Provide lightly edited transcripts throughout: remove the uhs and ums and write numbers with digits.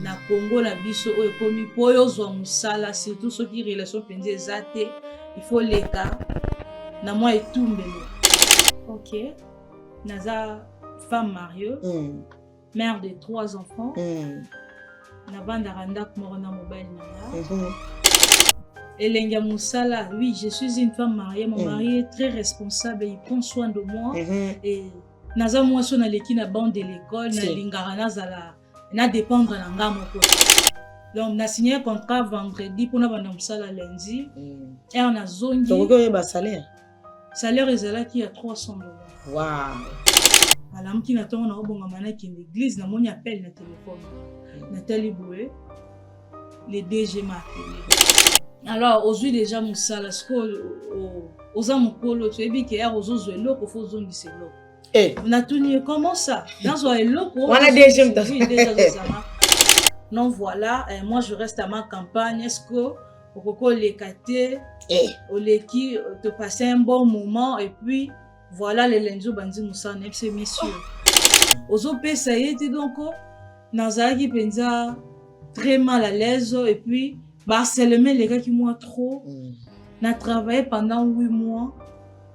Na Congo na biso oyo ekomi po oyo ozwa mosala surtout soki relation mpenza eza te, il faut leka na mwa etumbelo. Ok, naza femme mariée, mère de trois enfants. Navandaka ndako moko na mobali na nga. Elengi ya mosala, oui, je suis une femme mariée, mon mari est très responsable, il prend soin de moi. Et naza mwasi oyo naleki na banc de l'école, nalingaka nazala na dépendre na nga moko. Donc na signé contrat vendredi mpona banda mosala lundi. Heure nazongi, Tokoki oyeba salaire? Salaire ezalaki ya 300 $. Alamuki na ntongo, naobongama nakende église, namoni appel na telefone, natali boye, le DG m'a appelé. Alors ozwi déjà mosala, sikoyo oza mokolo, toyebi ke yare ozozwa eloko, fo ozongisa eloko. Natuni ye: comment ça, nazwa eloko? Wana DG? Oui, DG azozanga. Non, voilà, moi je reste à ma campagne, est ce que okoki oleka te? Oleki te passer un bon moment et puis voilà, le lundi obandi mosala. Nayebisi: monsieur, ozopesa ye te. Donc nazalaki mpenza très mal à l'aise et puis baharcèlement elekaki mwa trop. Na travaillé pendant 8 mois,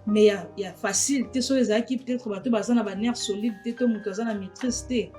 mais ya facile te. Soki ezalaki peut-être bato baza na banerf solide te, to moto aza na maîtrise te.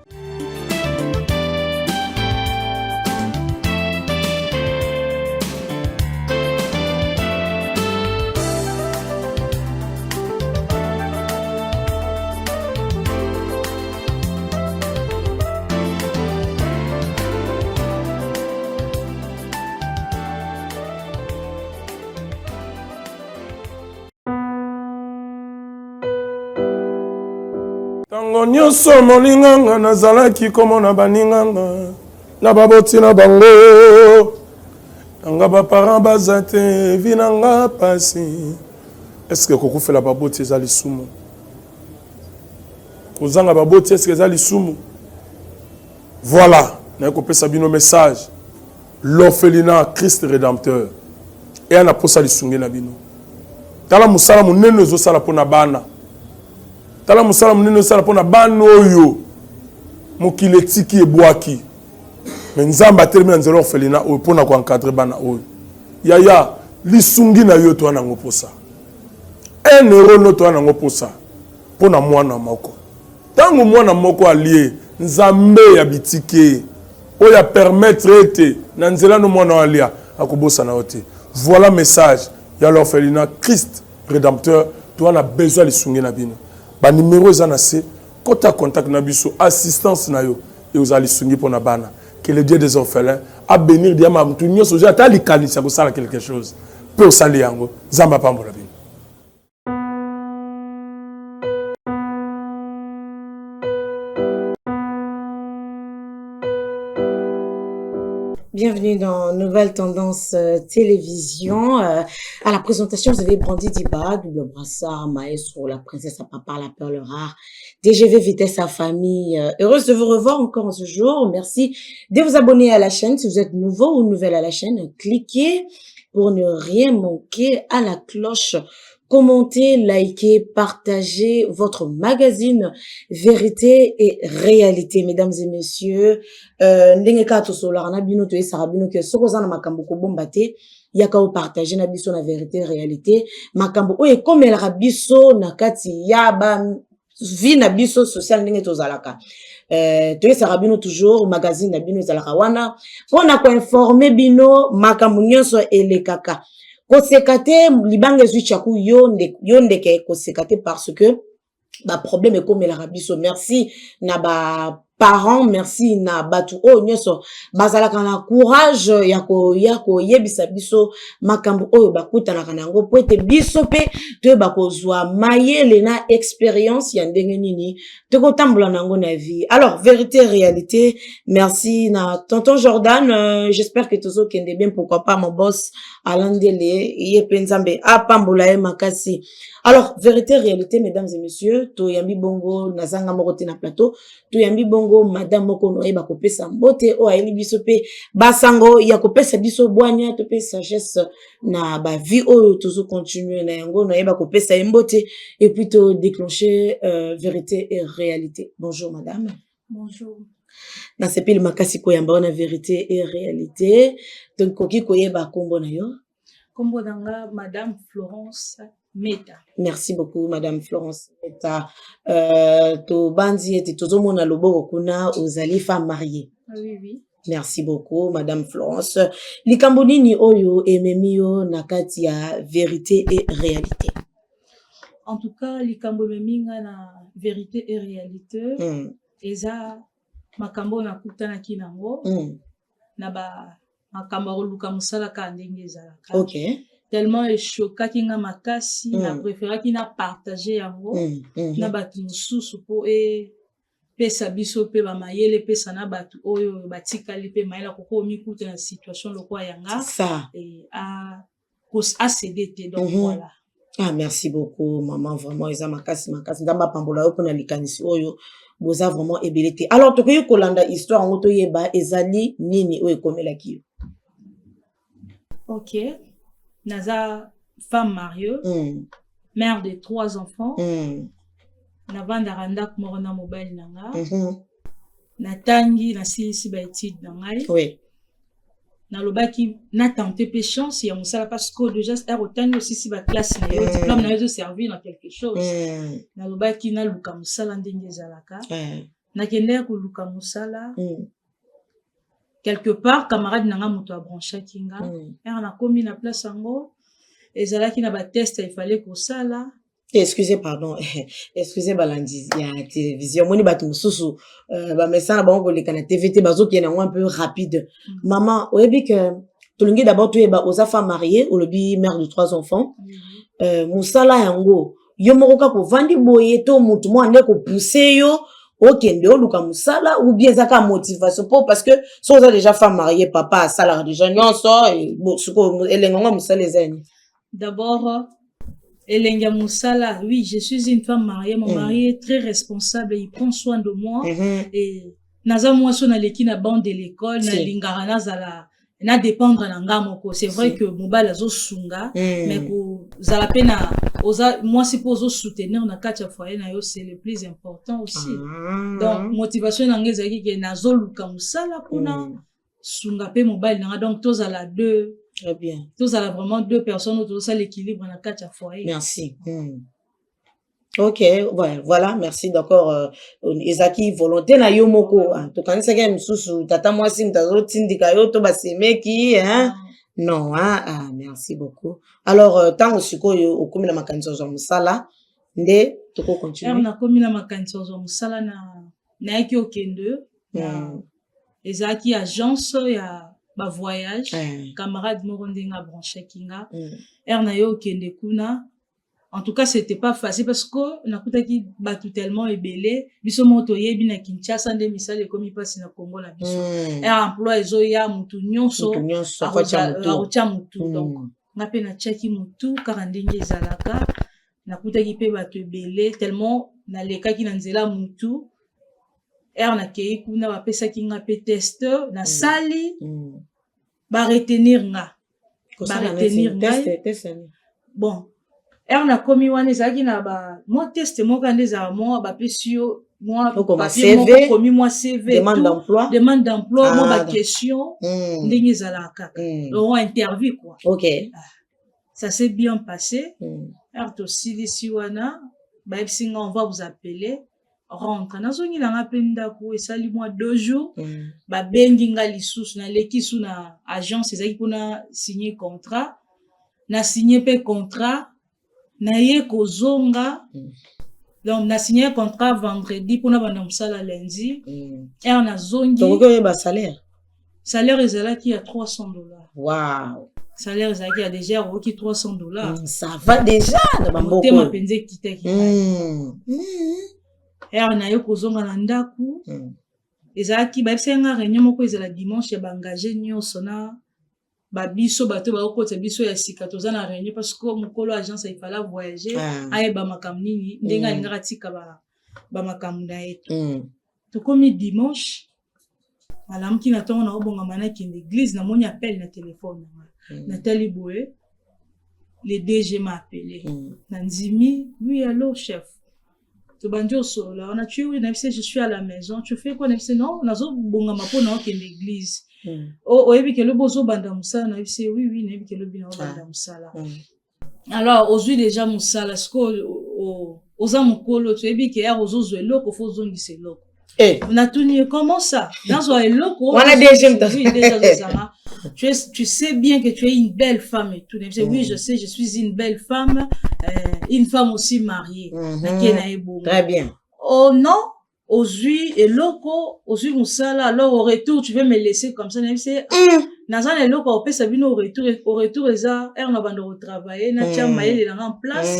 Ntango nyonso molinganga nazalaki komona baninganga na baboti na bango nanga, baparent baza te, vie na nga pasi. Est-ce kokufela baboti eza lisumu? Kozanga baboti, est-ce eza lisumu? Voilà, naye kopesa bino message. L'orphelinat Christ Rédempteur eya na posa lisungi na bino. Tala mosala monene ezosala mpona bana, tala mosala monene ezosala mpona bana oyo mokili etiki, ebwaki, me Nzambe atelemi na nzela orphelinat oyo mpona koencadrer bana oyo. Yaya, lisungi na yo toa nango mposa, 1 euro no toa nango mposa mpona mwana moko. Ntango mwana moko alie, Nzambe ya bitike oyo apermettre ete na nzela no mwana oyo alia, akobosana yo te. Voilà message ya l'orphelinat Christ Rédempteur. Toa na besoin lisungi na bino. Banimero eza na se, kota contact na biso, assistance na yo e ozala lisungi mpona bana. Que le Dieu des orphelins abénir diama motu nyonso ozwi ata likanisi ya kosala quelque chose mpe osali yango. Nzambe apambola bino. Bienvenue dans Nouvelle Tendance Télévision. À la présentation, vous avez Brandy Diba, double brassard, maestro, la princesse à papa, la perle rare, DGV Vitesse à famille. Heureuse de vous revoir encore ce jour. Merci de vous abonner à la chaîne. Si vous êtes nouveau ou nouvelle à la chaîne, cliquez pour ne rien manquer à la cloche. Commentez, likez, partagez votre magazine Vérité et Réalité, mesdames et messieurs. Ndenge kaka tosololaka na bino, toyesaka bino ke soki oza na makambo kobomba te, yaka opartage na biso na Vérité Réalité, makambo oyo ekomelaka biso na kati ya ba vie na biso sociale, ndenge tozalaka. Toyesaka bino toujours, magazine na bino ezalaka wana mpona koinformer bino makambo nyonso elekaka. Koseka te, libanga ezwi tyaku yo, yo ndeke, koseka te, parce que baproblème ekomelaka biso. Merci na ba parents, merci na bato oyo nyonso bazalaka na courage ya koya koyebisa biso makambo oyo bakutanaka na yango, po ete biso mpe toyeba kozwa mayele na expérience ya ndenge nini tokotambola na yango na vie. Alors, Vérité Réalité, merci na tonton Jordan, j'espère que tozokende bien. Pourquoi pas mon boss Alandele, ye mpe Nzambe apambola ye makasi. Alors, Vérité Réalité, mesdames et messieurs, toyambi bongo, nazanga moko te na plateau, toyambi bongo madame moko noyeba kopesa mbote, oyo ayeli biso mpe basango ya kopesa biso bwania to mpe sagesse na bavie oyo tozocontinue na yango. Noyeba kopesa ye mbote et puis to déclencher Vérité et Réalité. Bonjour madame. Bonjour. Nasepeli makasi koyamba wana Vérité et Réalité. Tokoki koyeba nkombo na yo? Nkombo na nga Madame Florence Meta. Merci beaucoup, Madame Florence Meta. Tobandi ete tozomona loboko kuna, ozali femme mariée? Oui. Merci beaucoup, Madame Florence. Likambo nini oyo ememi yo na kati ya Vérité et Réalité? En tout cas, likambo ememi nga na Vérité et Réalité eza makambo oyo nakutanaki nango na ba makambo ya koluka mosala, kaka ndenge ezalaka. Tellement eshokaki nga makasi, na préféraki na partage yango na bato mosusu mpo epesa biso mpe bamayele, epesa na bato oyo batikali mpe mayele, akoki omikuta na situation lokola yanga Ça. Acéder te. Donc voilà. Ah, merci beaucoup, maman. Vraiment, eza makasi makasi. Nzambe apambola yo mpona likanisi oyo. Boza vraiment ebele te. Alors, tokoki kolanda histoire yango, toyeba ezali nini oyo ekomelaki yo? Ok, naza femme mariée, mère de trois enfants. Navandaka ndako moko na mobali na nga. Natangi, nasilisi baétude na ngai. Nalobaki natente mpe chance ya mosala, parce que déjà heure otangi, osisi baclasse na yo, diplôme na yo ezoservir na quelque chose. Nalobaki naluka mosala ndenge ezalaka. Nakendaki koluka mosala. Quelque part, camarade na nga moto abranchaki nga. Heure nakomi na place yango, ezalaki na batest efale kosala. Excusez, pardon, excusez balandi ya télévision. Omoni bato mosusu bamesana bango koleka na TV te, bazokende yango un peu rapide. Mama, oyebi ke tolingi d'abord toyeba, oza femme mariée, olobi mère de trois enfants. Mosala yango, yo moko kaka ovandi boye to motu moko ande kopousse yo okende oluka mosala, ou bien eza kaka motivation? Po parce que so oza déjà femme mariée, papa asalaka déjà nyonso, sikoyo elengo yango ya mosala eza nini? D'abord, elenge ya mosala, oui, je suis une femme mariée. Mon mari est très responsable, il prend soin de moi. Et naza mwasi oyo naleki na banc de l'école. Nalingaka nazala na dépendre na nga moko. C'est vrai que mobali azosunga, mais kozala mpe na oza mwasi mpo ozosoutenir na kati ya foyer na yo, c'est le plus important aussi. Donc motivation na nga ezalaki ke nazoluka mosala mpona sunga mpe mobali na nga, donc tozala deux. Très bien. Tozala vraiment deux personnes oyo tozosala équilibre na kati ya foyer. Merci. Ok, ouais, voilà, merci. D'accord. Ezalaki volonté na yo moko. Ah, tokanisaki ya misusu tata mwasi moto azotindika yo to basemeki, hein? Ah. Non, hein? Ah, merci beaucoup. Alors, ntango sikoyo okomi na makanisi ozwa mosala nde tokocontinue. Nakomi na makanisi ozwa mosala, na nayaki okende na ezalaki agence ya bavoyage. Camarade moko ndenge abranchaki nga. Heure na ye okende kuna, en tout cas c'était pas facile, parce que nakutaki bato tellement ebele. Biso moko toyebi na Kinshasa nde misala ekomi mpasi na Congo na biso. Heure emploi ezoya, motu nyonso Moto nyonso akotia motu. Akotia motu. Donc nga mpe natiaki motu kaka ndenge ezalaka. Nakutaki mpe bato ebele, tellement nalekaki na nzela motu. Heure nakei kuna, bapesaki nga mpe test, nasali, baretenir nga. Kosala Baretenir neti ngai. Test nini? Bon, heure nakomi wana, ezalaki na ba mwa test moko nde ezala mwa bapesi yo mwa Okoma papier CV, moko, okomi mwa CV, demande tout, d'emploi. Demande d'emploi, mwa Ah, baquestion ndenge ezalaka kaka. Donc interview quoi. Ça s'est bien passé. Heure tosilisi wana, bayebisi nga: "On va vous appeler, rentre." Nazongi nanga mpe ndako, esali mwa 2 jours, babengi nga lisusu. Naleki su na agence, ezalaki mpona signer contrat. Na signe mpe contrat, naye kozonga. Donc na signe contrat vendredi mpona banda mosala lundi. Heure nazongi, Tokoki oyeba salaire? Salaire ezalaki ya 300 $. Wow. Salaire ezalaki ya déjà okoki 300 $. Ça va déjà na bamboka Motema oyo. mpenza ekitaki ngai. Heure naye kozonga na ndako, ezalaki bayebisaki nga réunion moko ezala dimanche ya baengage nyonso na babiso bato bakokotisa biso ya sika. Toza na réunion parce que mokolo agence ifala voyager, ayeba makambo nini ndenge alingaka tika bamakambo na ye. Tokomi dimanche, alamuki na ntongo, naobongama nakende église, namoni appel na telefone na nga. Natali boye, le DG m'a appelé. Nandimi: "Oui, allo chef." Tobandi osolola wana. Tu es où? Nayebisi: je suis à la maison. Tu fais quoi? Nayebisi: non, nazobongama mpo na okende église. Oyebi ke lobi ozobanda mosala? Nayebisi: oui, nayebi ke lobi naobanda mosala. Alors ozwi déjà mosala, sikoyo oza mokolo, toyebi ke yaka ozozwa eloko, fo ozongisa eloko. Natuni ye: comment ça, nazwa eloko? Wana DG. Oui, déjà ozozanga, tu sais bien que tu es une belle femme et tout. Oui, je sais, je suis une belle femme, une femme aussi mariée. Nake na ye bongo. Très bien. Oh non, ozwi eloko, ozwi mosala, alors au retour tu veux me laisser comme ça? Nayebisi: naza na eloko opesa bino au retour. Au retour eza heure na banda kotravaille, natia mayele nanga en place,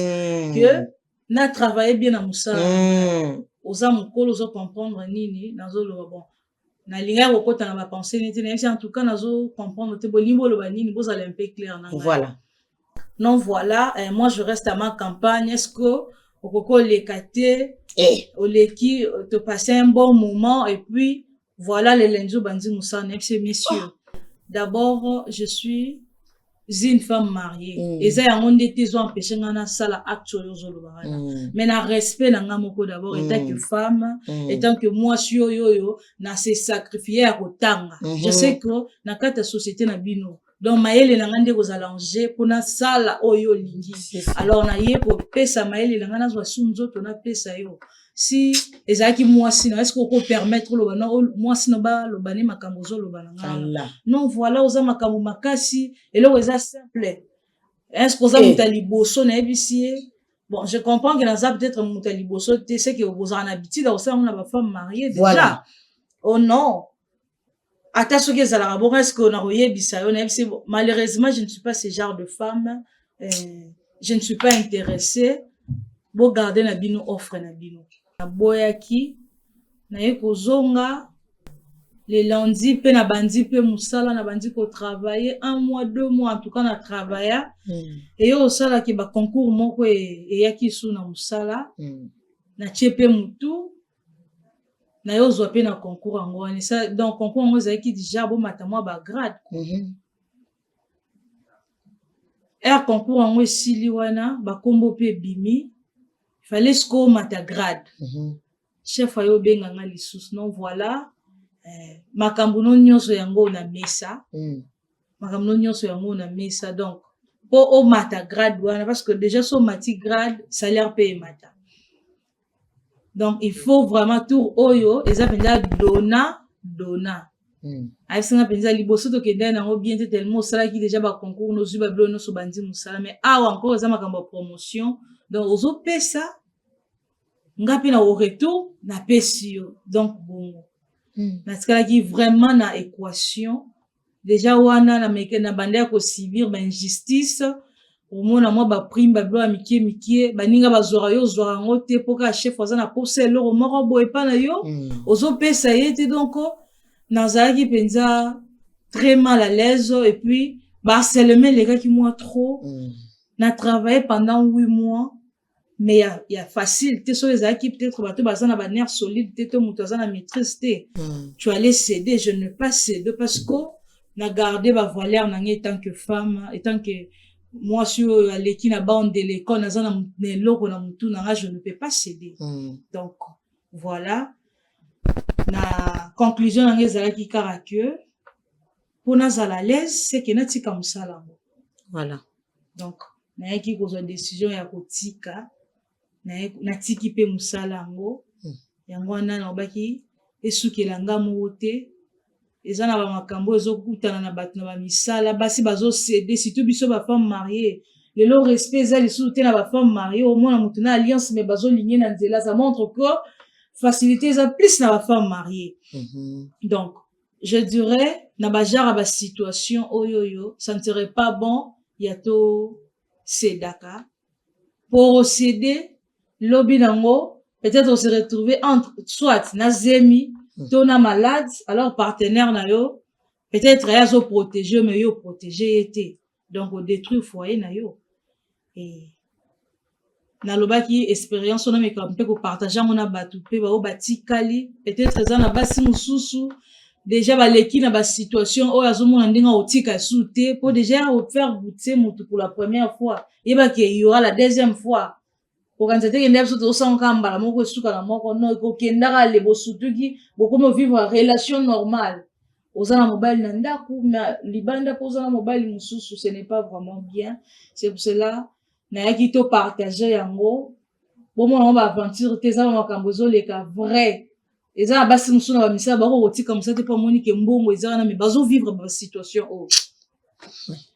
que na travaille bien na mosala. Oza mokolo, ozo comprendre nini nazoloba. Bon, nalingaki kokɔta na bapensées neti nayebisi: en tout cas nazo comprendre te, bolingi boloba nini? Bozala un peu clair na ngai. Non, voilà, moi je reste à ma campagne. Est ce que okoki oleka te? Oleki, topasser un bon moment et puis voilà, le lundi obandi mosala. Nayebisi: messieurs, d'abord je suis une femme mariée. Eza yango nde te ezo empêche nga nasala acte oyo ozoloba wana. Mais na respect na nga moko d'abord, étant que femme, étant que mwasi oyo na se sacrifie ya kotanga, je sais que na kati ya société na bino, donc mayele na nga nde kozala ange mpo nasala oyo olingi. Alors naye kopesa mayele na nga, nazwa su nzoto napesa yo. Si ezalaki mwasi na, est-ce okopermettre oloba na mwasi na baloba ne makambo ozoloba na nga? Non, voilà, oza makambo makasi, eloko eza simple. Est-ce oza moto ya liboso? Nayebisi ye: bon, je comprends que naza peut-être moto ya liboso te, c'est que bozala na habitude ya kosala ngo na bafemme mariée déjà. Oh non, ata soki ezalaka bongo, est ce que nakoyebisa yo? Nayebisi: malheureusement je ne suis pas ce genre de femme, je ne suis pas intéressée, bogarde na bino offre na bino. Naboyaki. Naye kozonga le lundi mpe nabandi mpe mosala, nabandi kotravaille un mois, 2 mois, en tout cas na travailla. Eye osalaki baconcours moko eyaki su na mosala. Natie mpe motu, naye ozwa mpe na concours yango wana. Donc concours yango ezalaki déjà bomata mwa bagrade. Heure concours yango esili wana, bakombo mpe ebimi, fallait sikoyo omata grade. Chef aye obenganga lisusu: non, voilà, makambo no nyonso yango na mesa. Makambo no nyonso yango na mesa. Donc mpo omata grade wana, parce que déjà so omati grade, salaire mpe emata, donc il faut vraiment tour oyo eza mpenza dona dona. Ayebisinga mpenza: liboso tokendai nango bien te, tellement osalaki déjà baconcours, nozwi babilo nyonso, bandi mosala, mais awa encore eza makambo ya promotion, donc ozopesa nga mpe na au retour napesi yo. Donc bongo natikalaki vraiment na équation déjà wana na banda ya kosubir bainjustice, omona mwa baprime, babilo ya mike mike, baninga bazwaka, yo ozwaka yango te, mpo kaka chef aza na posa eloko moko boye epa na yo, ozopesa ye te. Donc nazalaki mpenza très mal à l'aise et puis baharcèlement elekaki mwa trop. Na travaillé pendant 8 mois, mais ya facile te. Soki ezalaki peut-être bato baza na banerf solide te, to moto aza na maîtrise te, tu allais céder. Je ne pas céder parce que na garder bavaleur na ngai étant que femme, étant que mwasi oyo aleki na bande de l'école, naza na eloko na motu na nga, je ne peux pas céder. Donc voilà, na conclusion na ngai ezalaki kaka que mpo nazala à l'aise, c'est que natika mosala yango. Donc nayaki kozwa décision ya kotika, natiki mpe mosala yango. Yango wana nalobaki esukela nga moko te. Eza na bamakambo ezokutana na bato na bamisala, basi bazocéder, surtout biso bafemme mariée. Lelo respect eza lisusu te na bafemme mariée. Omona moto na alliance, mais bazolinge na nzela. Ça montre que facilité eza plus na bafemme mariée. Donc je dirais na bagenre ya basituation oyo, ça ne serait pas bon ya tocédaka. Po océder, lobi nango peut-être on se retrouver entre soit na zemi to na malade, alors partenaire na yo peut-être ye azoprotéger, mais yo oprotéger ye te, donc odétruire foyer na yo. E nalobaki expérience wana, meka mpe kopartage yango na bato mpe bao batikali. Peut-être eza na basi mosusu déjà baleki na basituation oyo, azomona ndenge akotika su te, mpo déjà ofaire goûter motu pour la première fois, yebaki y aura la deuxième fois. Kokanisa te kende biso tozosanga kaka mbala moko esuka na moko, non, ekokendaka le bosutuki, bokomi ovivre relation normale. Oza na mobali na ndako, mais libanda mpo oza na mobali mosusu, ce n'est pas vraiment bien. C'est pour cela nayaki to partage yango. Bomona ngo baaventure te, eza bamakambo ezoleka vrai. Eza na basi mosusu na bamisala, bako kotika mosala te mpo amoni ke mbongo eza wana, mais bazovivre basituation oyo.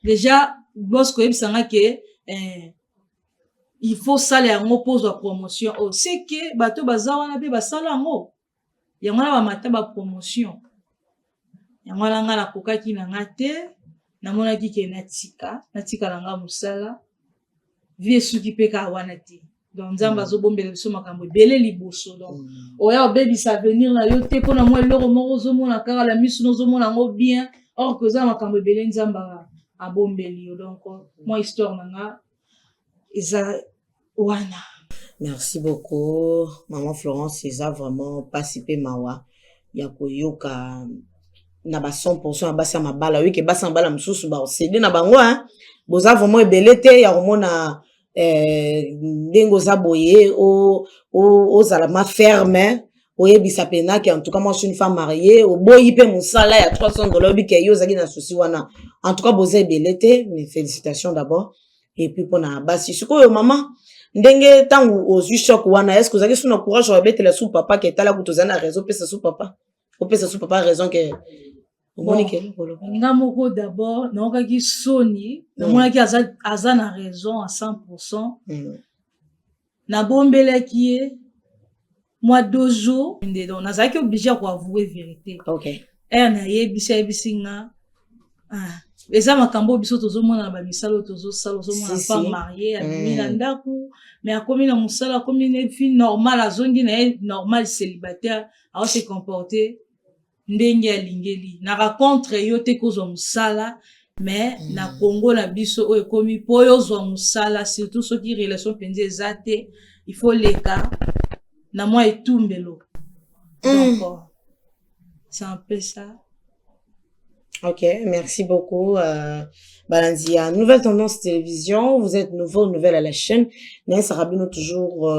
Déjà boss koyebisanga ke il faut sala yango mpo ozwa promotion oyo, c'est que bato baza wana mpe basala yango, yango wana bamata bapromotion. Yango wana nga nakokaki na nga te, namonaki ke natika na nga mosala. Vie esuki mpe kaka wana te. Donc Nzambe azobombela biso makambo ebele liboso. Donc oya obebisa avenir na yo te mpona mwa eloko moko ozomona kaka na miso na ozomona yango bien, or que oza na makambo ebele Nzambe abombeli yo. Donc mwa histoire na nga eza wana. Merci beaucoup, Maman Florence. Eza vraiment mpasi mpe mawa ya koyoka na ba 100 ya basi ya mabala. Oyoki basi ya mabala mosusu baosede na bango, hein? Boza vraiment ebele te ya komona ndenge oza boye, ozala ma ferme, oyebisa mpenza ke en tout cas, moi, je suis une femme mariée, oboyi mpe mosala ya 300 $, oyebi ke yo ozalaki na souci wana. En tout cas, boza ebele te, mais félicitations d'abord. Et puis mpona basi sikoyo, mama, ndenge ntango ozwi choc wana, est ce que ozalaki su na courage obetela su papa ke tala kutu ozali na raison, opesa su papa, opesa su papa raison ke omoni ke Bon, nga moko d'abord naokaki soni, namonaki aza na raison à 100. Nabombelaki ye mwa 2 jours nde, donc nazalaki obligé ya koavouer vérité. Ere nayebisi, ayebisi nga: ah, eza makambo oyo biso tozomona na bamisala oyo tozosala. Ozomona femme mariée abimi na ndako, mais akomi na mosala, akomi na vie normale, azongi na ye normal, célibataire, aose comporter ndenge alingeli. Na rencontre yo te kozwa mosala, mais na Congo na biso oyo ekomi, mpo oyo ozwa mosala, surtout soki relation mpenza eza te, il faut leka na mwa etumbelo. Donc c'est un peu ça. Ok, merci beaucoup. Balandia, Nouvelle Tendance Télévision, vous êtes nouveau, nouvelle à la chaîne. Nayebisa bino toujours,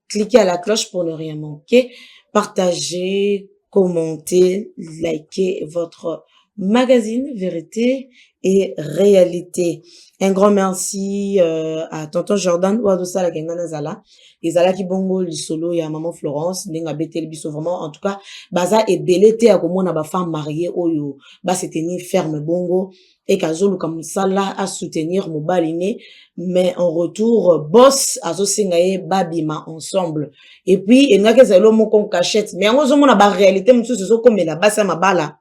cliquez à la cloche pour ne rien manquer. Partagez, commentez, likez votre magazine Vérité et Réalité. Un grand merci à Tonton Jordan Ouadosala Kengana Zala. Ezalaki bongo lisolo ya Maman Florence, ndenge abeteli biso. Vraiment, en tout cas, baza ebele te ya komona bafemme mariée oyo base tenir ferme bongo eke azoluka mosala, asoutenir mobali ne, mais en retour boss azosenga ye babima ensemble. Et puis elingaki ezali moko cachette, mais yango ozomona baréalité mosusu ezokomela basi ya mabala.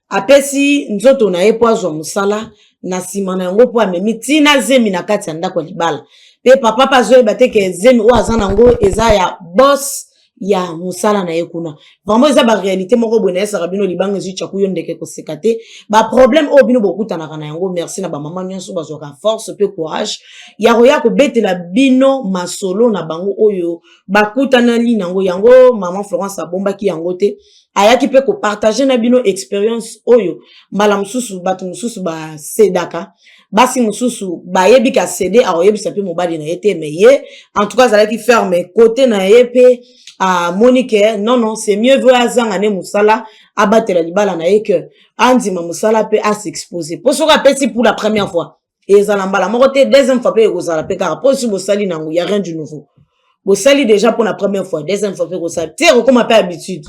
Apesi nzoto na ye mpo azwa mosala, na nsima na yango mpo amemi ntina zemi na kati ya ndako ya libala, mpe papa mpe azoyeba te ke zemi oyo aza nango eza ya boss ya mosala na ye kuna. Vraiment, eza baréalité moko boye. Nayesaka bino, libanga ezwi tyaku, yo ndeke koseka te, baproblème oyo bino bokutanaka na yango. Merci na bamama nyonso bazwaka force mpe courage ya koya kobetela bino masolo na bango oyo bakutanali nango. Yango Mama Florence abombaki yango te, ayaki mpe kopartage na bino expérience oyo. Mbala mosusu bato mosusu basedaka, basi mosusu bayebi ka céder, akoyebisa mpe mobali na ye te, mais ye en tout cas azalaki ferme côté na ye mpe amoni ke non, non, c'est mieux vaut azanga ne mosala, abatela libala na ye, ke andima mosala mpe as'expose. Mpo soki apesi pour la première fois, ezala mbala moko te, deuxième fois mpe ekozala mpe kaka. Mpo si bosali nango, ya rien du nouveau, bosali déjà pour la première fois, deuxième fois mpe kosala te, ekokóma mpe habitude.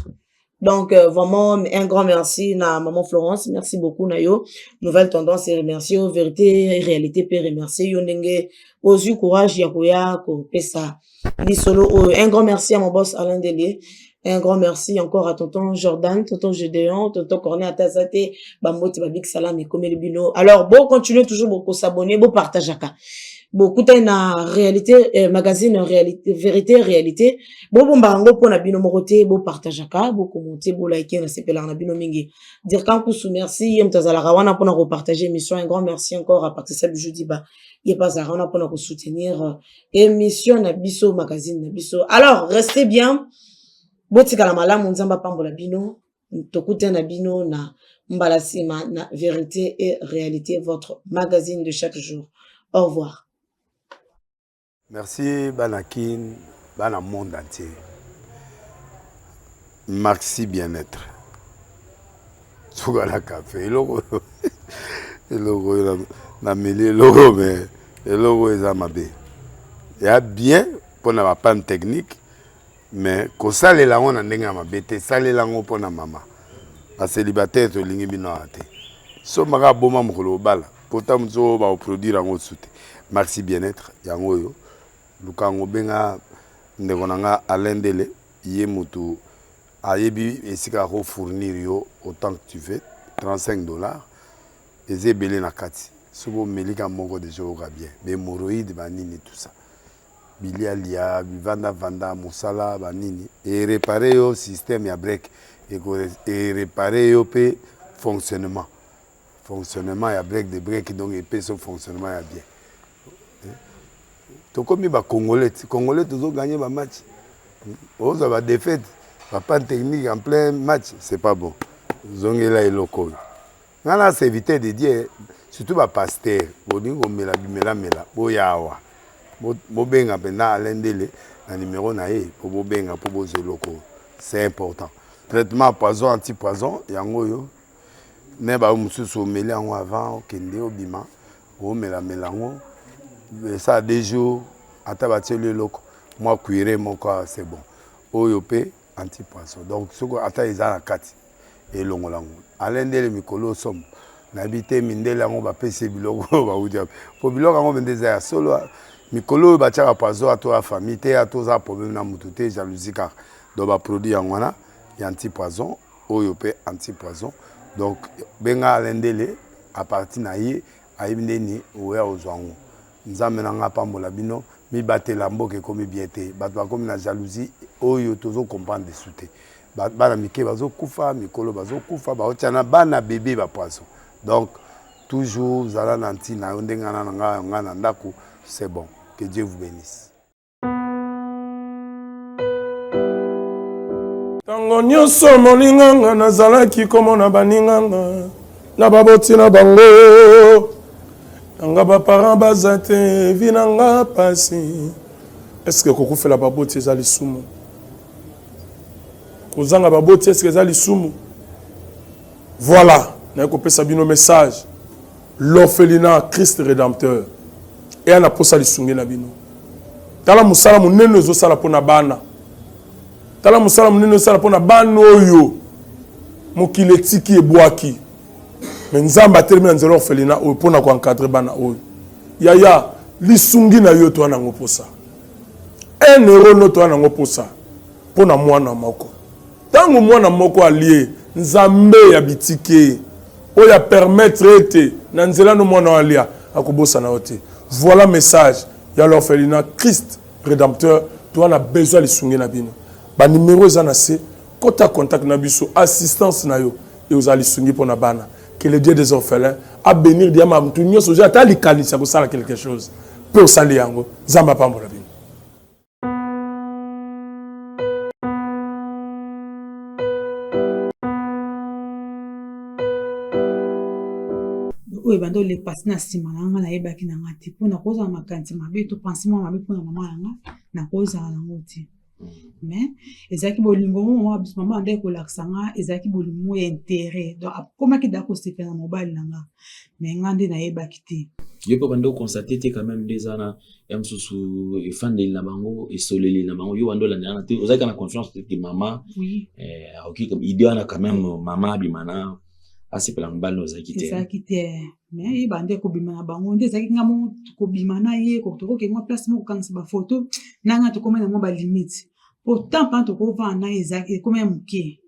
Donc, vraiment, un grand merci à Maman Florence. Merci beaucoup, Nayo. Nouvelle Tendance et remercier. Vérité et Réalité, pe remercier. Yo ndenge, ozu courage, ya koya, ko pesa, lisolo. Un grand merci à mon boss Alain Delier. Un grand merci encore à tonton Jordan, tonton Gédéon, tonton Cornet Atazate, Bambote, Babik Salam et Komeli Bino. Alors, bon, continuez toujours beaucoup s'abonner, bon, partager. Beaucoup na réalité, magazine réalité, Vérité Réalité. Bon, bon, bango pona bino morote, bo partageaka, bo commenter, bo liker, na sepela na bino mingi. Dire kankusu merci, yem tazala wana pona ko partager émission. Un grand merci encore à Patricia Bijou Diba. Ye pas wana pona ko soutenir émission na biso, magazine na biso. Alors, restez bien. Botikala malamu, Nzambe apambola bino. Tokutana na bino na mbala nsima na Vérité et Réalité, votre magazine de chaque jour. Au revoir. Merci bana kin, bana monde entier. Maxi bien-être. Suka na café eloko eloko oyo nameli eloko mais eloko oyo eza mabe. Ya bien pona ba panne technique mais kosalela yango na ndenge ya mabe te, salela yango pona mama. Ba célibataire tolingi bino awa te. Somba kaka boma mokolo obala. Pota mosusu oyo bako produire yango lisusu te. Maxi bien-être yango oyo luka yango benga ndeko na nga Alain Ndele ye mutu ayebi esika ako fournir yo autant que tu veux 35 dollars eza ebele na kati soki omeli ka moko deja oyoka bien ba hemorroïde ba nini tout ça bilia lia bivanda vanda mosala ba nini e reparer yo système ya break eko e reparer yo pe fonctionnement Fonctionnement ya break de break donc epesi yo fonctionnement ya bien. Tokomi ba congolais, congolais tozo gagner ba match. Ozwa ba défaite, ba panne technique en plein match, c'est pas bon. Zongela eloko oyo. Nga na serviteur de Dieu, surtout ba pasteur, bolingi komela bimela mela, boya awa. Bobenga mpenza Alain Ndele na numero na ye po bobenga po bozwa eloko oyo. C'est important. Traitement poison anti poison yango oyo. Mais ba mosusu omeli yango avant okende obima omela mela yango esala deux jours ata batieli eloko mwa cuire moko awa c'est bon oyo mpe anti poisson donc soki ata eza na kati elongola yango alain ndele mikolo somo nayebi te mindele yango bapesi ye biloko oyo bauti wapi mpo biloko yango mpenza eza ya solo mikolo oyo batiaka poison ato ya famille te ato oza problème na motu te jalousie kaka donc baproduit yango wana ya anti poison Oyo pe anti poison donc benga Alain Ndele à partir na ye ayebi ndeni oya ozwa yango. Nzambe na nga apambola bino mibatela mboka ekomi bien te bato bakomi na jalousie oyo tozo comprendre lisusu te bana mike bazokufa mikolo bazokufa baotia na bana bebe ba poison donc toujours zala na ntina yo ndenge nga na nga na ndako c'est bon que Dieu vous benisse. Tango nyonso molinganga nazalaki komona baninganga na baboti na bango nanga baparent baza te vi na nga pasi eske kokufela baboti eza lisumu kozanga baboti eske eza lisumu voilà naye kopesa bino message L'orphelinat Christ Redempteur eya na posa lisungi na bino. Tala mosala monene ozosala mpo na bana. Tala mosala monene ozosala mpo na bana oyo mokili etiki ebwaki. Mais Nzambe atelemi na nzela orphelinat oyo mpo na ko encadrer bana oyo. Yaya, lisungi na yo toa nango posa. Un euro no toa nango posa mpo na mwana moko. Tango mwana moko alie, Nzambe ya bitike oyo a permettre ete na nzela no mwana oyo alia, akobosana yo te. Voilà message ya l'orphelinat Christ Redempteur, toza na besoin ya lisungi na bino. Ba numero eza na se, kota contact na biso, assistance na yo ekozala lisungi pona bana. Que le Dieu des orphelins a benir diama mutu nionso ozwi ata likanisi ya kosala quelque chose pe osali yango. Nzambe apambola bino. Oyo ebanda olepasi na nsima na nga nayebaki na nga te mpo nakozala makanisi mabe to pense mwa mabe mpona mama na nga nakozala nango te mais ezalaki bolingo moko mama biso mama andaki kolakisa nga ezalaki bolingo moko ya interet donc akomaki da kosepela na mobali na nga mais nga nde nayebaki te. Yo pe obanda o constate te quand meme nde eza na ya mosusu efandeli na bango esoleli na bango yo banda olanda wana te ozalaki na confiance te ke mama oui. eh, akoki idée wana quand même mama abima na asepela mobali na ozalaki te ezalaki te mais ye bande kobima na bango nde ezalaki nga moko kobima na ye tokokende mwa place moko kokangisa bafoto na nga tokomai na mwa balimite po temps mpana tokovanda na ye ekomai moke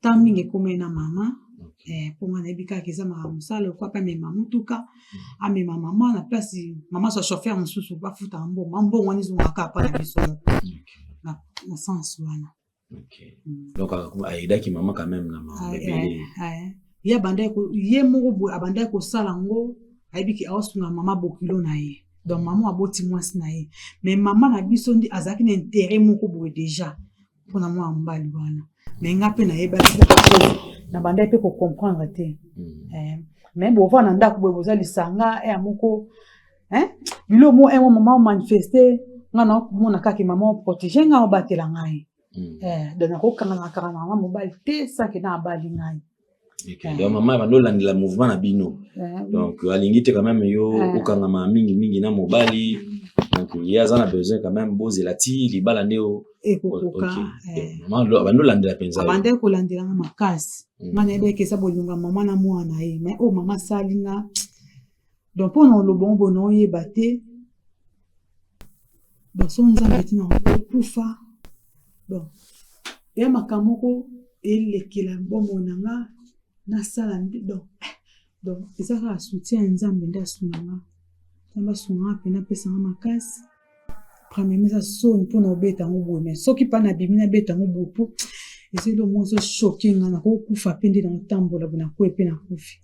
temps mingi ekomai na mama eh, mpo nga nayebi kaka eza makambo mosala lokola mpe amema motuka mm. amema mama na place mama azwa chauffeur mosusu bafutaka mbongo mbongo wana ezongaka kaka mpa na biso moko na sens wana mm. donc ayedaki mama quand même na makambo ebele ye abandaki ye moko boye abandaki kosala yango ayebi ke aosunga mama bokilo na ye donc mama aboti mwasi na ye mais mama na biso nde azalaki na intérêt moko boye déjà mpona mwana mobali wana me nga mpe nayebaki nabandaki mpe kocomprendre te hmm. eh, me bovanda na ndako boye boza lisanga ya moko. Hein? Biloko mo un mama manifeste nga na komona kaka mama oprotege nga obatela ngai. Eh, donc nakokanga na kanga na mobali te sans que na abali ngai. Okay. Eh. Donc mama bando landela mouvement na bino. Eh. Donc alingi te quand même yo eh. okangama mingi mingi na mobali. Donc ye aza na besoin quand même bozela ti libala nde o ekokoka. Okay. Mama bando landela penza. Abandaki kolandela nga makasi. Nga nayebaki eza bolingo ya mama na mwana na ye mais oyo mama asali nga donc mpo na oloba ngo boye naoyeba te donc so nzambe ti na kokufa donc eya makambo moko elekela bomoi na nga nasala nde donc eh, donc eza kaka soutien ya nzambe nde asunga nga nzambe asunga nga mpena apesa nga makasi premièrement eza soni mpona obeta yango boye mais soki mpa nabimi nabeta yango boye mpo eza eloko moko ezochoke nga nakokufa mpe nde nakotambola boye nakwei mpe nakufi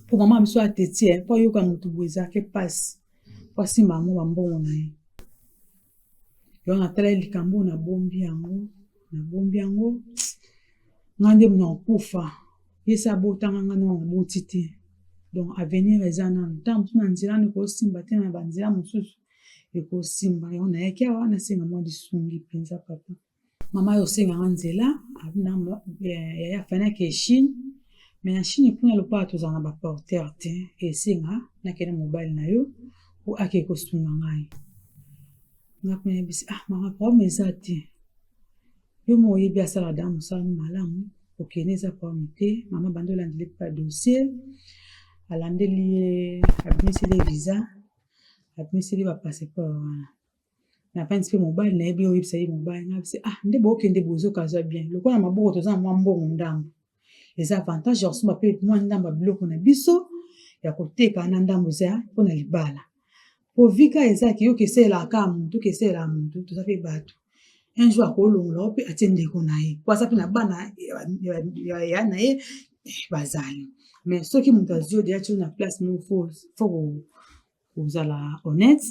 mpo mama biso ateti eh, mpo ayoka motu boye ezalaki mpasi mpo asimba yango bambongo na ye yo natalaki likambo oyo nabombi yango nabombi yango ngai nde nakokufa ye se abotanga ngai nano naboti te donc avenir eza nano ntango mosusu na nzela wana ekosimba te na banzela mosusu ekosimba yango nayaki awa nasenga mwa lisungi mpenza papa mama yo osenga nga nzela yaya afani ake chine me na chine kuna lokola tozala na baporteur te esenga nakende mobali na yo po ake kosunga ngai nga kuna yebisi ah mama problème eza te yo mo oyebi asala da mosala no malamu okende eza problème te mama bandi olandeli mpe badossier alandeli ye abimiseli ye visa abimiseli ye bapasseport wana nakanisi mpe mobali nayebi oyebisa ye mobali nga bisi ah nde bookende bozoka aza bien lokola na maboko toza na mwa mbongo ndambo eza avantage ya kosomba mpe mwa ndambo ya biloko na biso ya koteka na ndambo eza mpo na libala po vika eza ki yo keselelaka kaka motu keselelaka motu toza mpe bato un jour akolongola yo mpe atie ndeko na ye po aza mpe na bana ya na ye eh, bazali mais soki moto azwi yo deja tio na place moko fo kozala honnête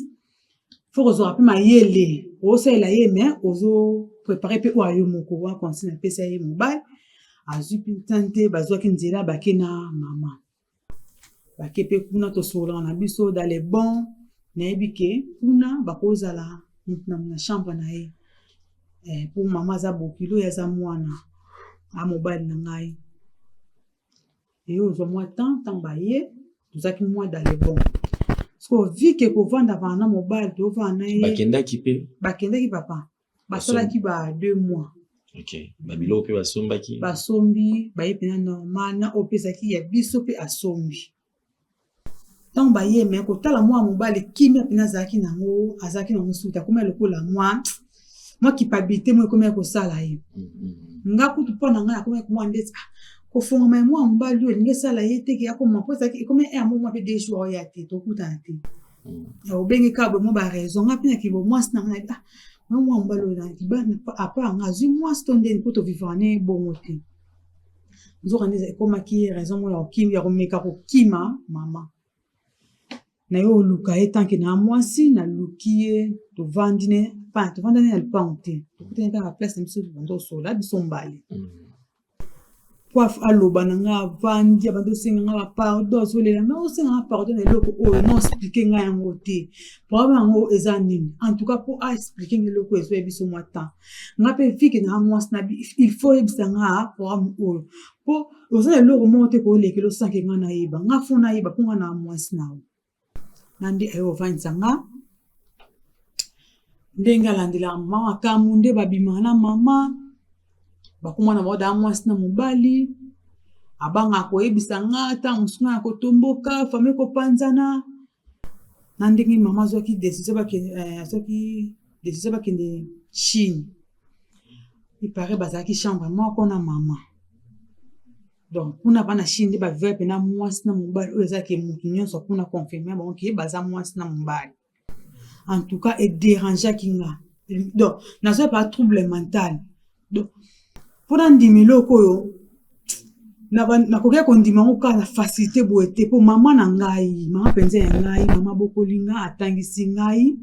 fo kozwaka mpe mayele osalela ye mais ozo prépare mpe oyo yo moko wa conseil napesa ye mobali azwi mpe ntan te bazwaki nzela bake na mama bake mpe kuna tosololaka na biso dans les bons nayebi ke kuna bakozala moto na na chambre na ye eh, mpo mama aza bokilo ye aza mwana a mobali na ngai eye ozwa mwa temps ntango baye tozalaki mwa dans le bon siko vi ke kovanda vanda na mobali tovanda na ye bakendaki mpe bakendaki papa basalaki ba deux mois okay. babiloko mpe basombaki basombi baye mpena normal na oyo mpe ezalaki ya biso mpe asombi ntango baye me kotala mwa mobali kimia mpena azalaki nango azalaki nango suki akomaki lokola mwa mwa culpabilité moko ekomaki kosala ye mm-hmm. nga kutu mpo na ngai akomaki mwa ndeti ah, kofongama ya mwa mobali oyo elingi esala ye te ke akoma mpo ezalaki ekomi ya mwa mpe deux jours oya te tokutana te mm. obengi kaka boye mwa baraison nga mpe na kibo mwasi na ngai ah mwa mwa mobali oyo apart nga azwi mwasi to ndeni mpo tovivre ne bongo te nzoka nde ekomaki raison moko ya komeka kokima mama na yo oluka ye tanke na mwasi naluki ye tovandi ne enfin tovandani na lupango te tokutani kaka place na biso tobanda osola biso mbale po aloba na nga avandi abandi osenga nga bapardon azolela nga osenga nga pardon na eloko oyo na explike nga yango te problème yango eza nini en tout cas po aexplike nga eloko ezoya biso mwa temps nga mpe vike na mwasi na il faut oyebisa nga programme oyo mpo oza na eloko moko te koolekela osanke nga nayeba nga fo nayeba mpo nga na mwasi na yo na nde aye ovandisa nga ndenge alandelaka mama makambo nde babimaka na mama bakoma na bango daa mwasi na mobali abangaka koyebisa nga ntango mosusu nga na kotomboka fami kopanzana na ndenge mama azwaki decision bakende eh, azwaki decision bakende Chine il paraît bazalaki chambre moko na mama donc kuna bana Chine nde bavivaki mpena mwasi na mobali oyo ezalaki motu nyonso kuna confirme bango ke baza mwasi na mobali en tout cas ederangeaki nga donc nazwa pa trouble mental donc mpo nandima eloko oyo nakokaki kondima yango kaka na facilité boye te mpo mama na ngai mama mpenza ya ngai mama abokoli nga atangisi ngai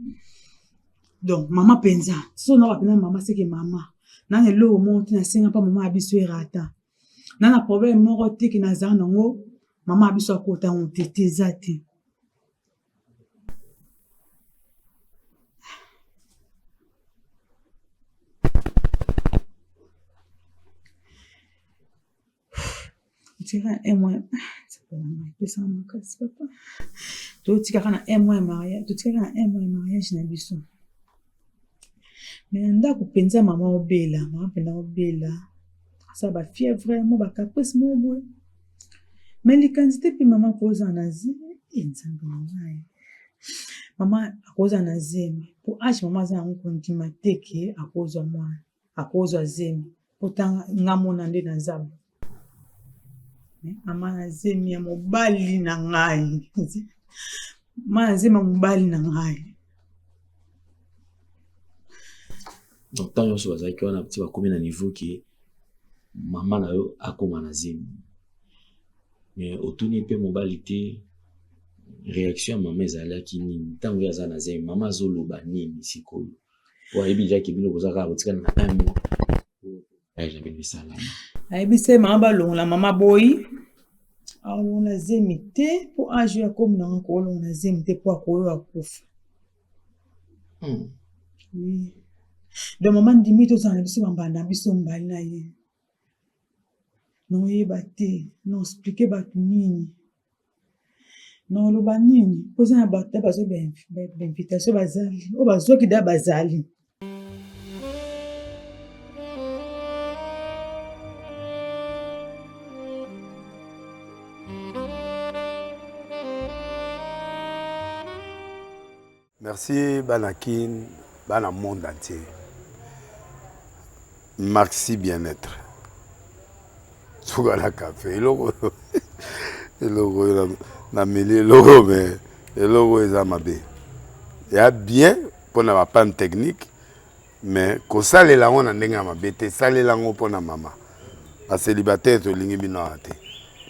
donc mama mpenza so naoka mpenza mama seke mama na na eloko moko te nasenga mpa mama ya biso erata na na problème moko te ke nazala nango mama ya biso akota yango te te eza te. Totikaka na un mois, ah, nzambe na ngai, epesaka makasi papa. Totikaka na un mois ya mariage, totikaka na un mois ya mariage na biso. Mais na ndako mpenza mama obela, mama mpenza obela, asala ba fièvre, mwa ba caprice moko boye. Mais likanisi te mpe mama akozala na zemi, e nzambe na ngai. Mama akozala na zemi, mpo age mama aza yango kondima te ke akozwa mwana, akozwa zemi. Mpo tanga nga mona nde naza boye. Mama na zemi ya mobali na ngai. Mama na zemi ya mobali na ngai. Donc ntango nyonso bazalaki wana ti bakomi na niveau ke mama na yo akoma na zemi, mais otuni mpe mobali te réaction ya mama ezalaki nini ntango ye aza na zemi, mama azoloba nini sikoyo po ayebi deja ke bino boza kaka botikali na un mois mariage na bino esalama. Ayebisa ye mama balongola, mama boyi alongola zemi te mpo age oyo akomi nango akolongola zemi te mpo akoyo akufa. Oui. Donc mama ndimi tozala na biso bambanda na biso mbali na ye. Naoyeba te, na explique bato nini, naoloba nini mpo eza na bato bazwi ba invitation bazali oyo bazwaki da bazali. Merci bana kin, bana monde entier. Maxi bien-être. Suka na café eloko eloko oyo nameli eloko mais eloko oyo eza mabe. Ya bien mpona ba panne technique mais kosalela yango na ndenge ya mabe te, salela yango mpona mama. Ba célibataire tolingi bino awa te.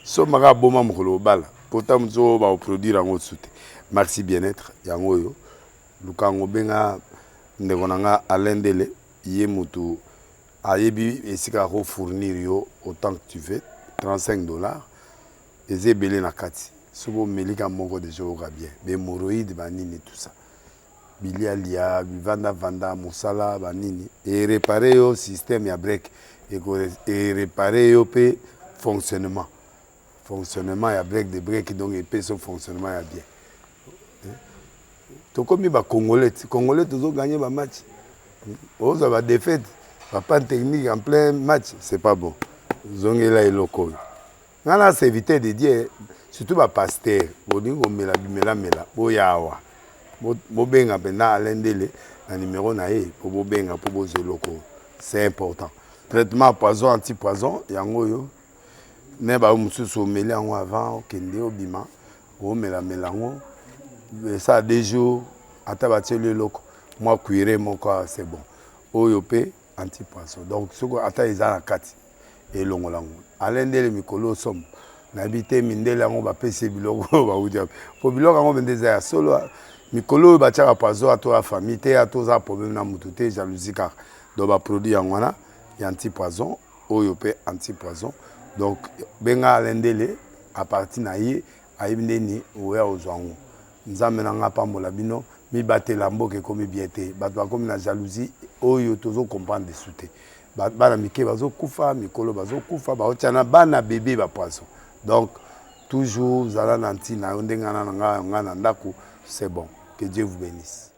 Somba kaka boma mokolo obala pota mosusu oyo bakoproduire yango mosusu te. Maxi bien-être yango oyo luka yango, benga ndeko na nga Alain Ndele, ye mutu ayebi esika ako fournir yo autant que tu veux. 35 dollars eza ebele na kati, soki omeli ka moko deja oyoka bien, ba hémorroïde ba nini tout ça, bilia lia bivanda vanda mosala ba nini, e réparer yo système ya break, e réparer yo pe fonctionnement, fonctionnement ya break de break, donc epesi yo fonctionnement ya bien. Tokomi ba congolais, congolais tozo gagner ba match, ozwa ba défaite, ba panne technique en plein match, c'est pas bon. Zongela eloko oyo. Nga na serviteur de Dieu, surtout ba pasteur, bolingi komela bimelamela, boya awa. Bobenga mpenza Alain Ndele na numero na ye po bobenga po bozwa eloko oyo. C'est important. Traitement poison anti poison yango oyo ne ba mosusu omeli yango avant okende obima omelamela yango esala 2 jours ata batieli eloko mwa cuire moko awa c'est bon. Oyo pe anti poison donc soki ata eza na kati elongola yango. Alain Ndele mikolo somo nayebi te mindele yango bapesi ye biloko oyo bauti wapi po biloko yango mpenza eza ya solo. Mikolo oyo batiaka poison ato ya famille te, ato oza problème na mutu te, jalousie kaka. Donc ba produit yango wana ya anti poison, oyo pe anti poison. Donc benga Alain Ndele à partir na ye ayebi ndeni oya ozwa yango. Nzambe na nga apambola bino, mibatela mboka ekomi bien te, bato bakomi na jalousie oyo tozo comprendre lisusu te. Bana mike bazokufa, mikolo bazokufa, baotia na bana bebe ba poison. Donc toujours zala na ntina yo ndenge na nga na ndako, c'est bon. Que Dieu vous bénisse.